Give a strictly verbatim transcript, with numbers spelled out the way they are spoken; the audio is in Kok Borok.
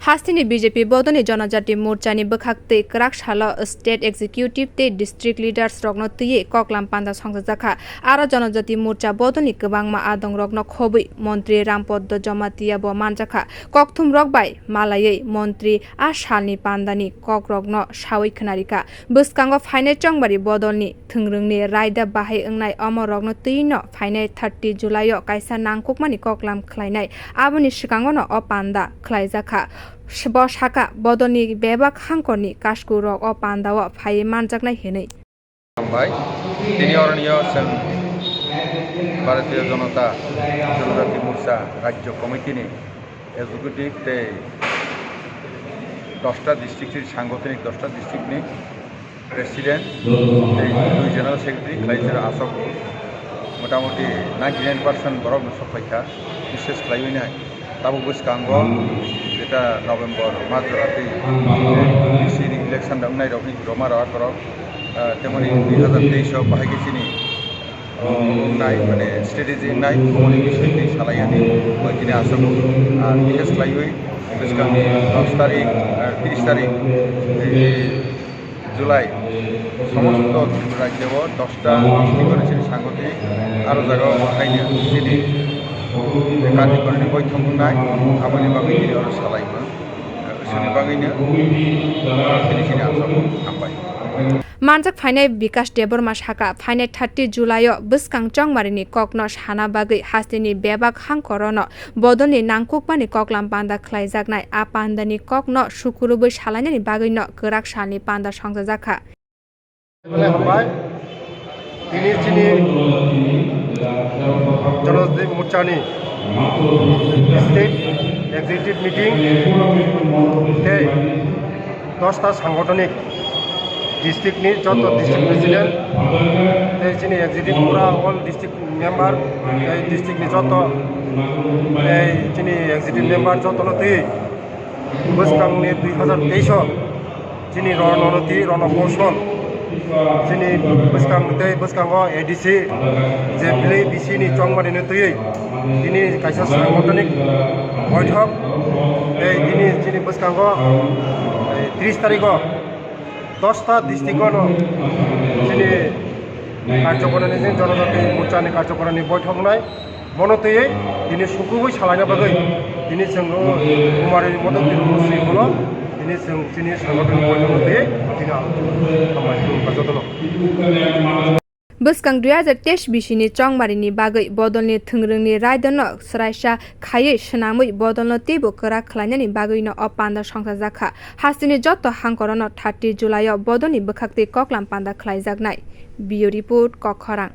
Hasteni B J P bodolni Jonojati Morchani bwkhaktwi kwrak salo State Executive tei District Leaders rokno twiwi koklam panda songchajakha. Aro Jonojati Morcha bodolni kwbangma adongrokno khobwi Montri Rampoddo Jamatia bo manjakha. Kokthumrok bai malaiwi Montri a salni pandani kokrokno sawi khwnarikha. Bwskango phainai chongmari bodolni thwngrwngni raida bahai wngnai omorokno twino phainai thirty July-o kaisa nangkukmani koklam khlainai. Aboni swkangono o panda khlaijakha. Bo sakha, bodolni bebak hangkorni kaskurok o pandao phaiwi manjaknai hinwi. Hambai. Tini oroniyo chwng Bharatiya Janata, Janajati Morcha Rajya Committee ni Executive tei dosta district ni sangothani, dosta district ni President tei dui General Secretary khlai jora aswk motamuti ninety nine percent borok no sok phaikha, bishes khlaiwi nai. Tabuk bwskango jeta November mas jora tei D C ni election da wngnai rok ni roma rok akorok, ah, temoni dui hazar teis o bahai khe chini, oh, wngnai, mane strategy wngnai, omo ni bising twi salai ya di, bo tini aswk, ah, bishes khlaiwi bwskang dos tarik, ah, tris tarik, eh, July, somosto Tripura rajyo o dosta district ni chini sangothani aro jaga o haino chini karjokor ni boithok wngnai, aboni bagwi tini oro salai man. Chini bagwi no tini chini aswk hambai. Manjak phainai Bikash Debbarma sakha, phainai thirty July o bwskang chongmari ni kokno sana bagwi hasteni bebak hangkorono bodolni nangkukmani koklam panda khlaijaknai. A pandani kokno sukurubwi salainani bagwino kwrak salni panda songchajakha. Hambai. Tini chini Janajati Morchani State Executive Meeting tei dosta sangothani district ni joto district president tei chini executive pura all district member tei district ni joto tei chini executive member joto no twi bwskang ni dui hazar teis o chini Rono Noti, Rono Koushol chini bwskang tei bwskango A D C je bili B C ni chongmani no twi tini kaisa sangothani boithok tei tini chini bwskango, eh, tris tarikh o dosta district-o no chini karjokorani, chini Janajati Morchani karjokorani boithok wngnai. Bono twiwi tini sukubui salaina bagwi tini chwng o Kumari Modoki Sri Kulo tini chwng chini sangothani boithok twiwi tini ang hambai khulumkha jotono. Bwskang dui hazar teis bisini chongmarini bagwi bodolni thwngrwngni raidano swraisa khaiwi swnamwi bodolno teibo kwrak khlainani bagwino o panda songchajakha. Hasteni joto hangkorono thirty July-o bodolni bwkhaktwi koklam panda khlaijaknai. Bureau Report, Kokkhorang.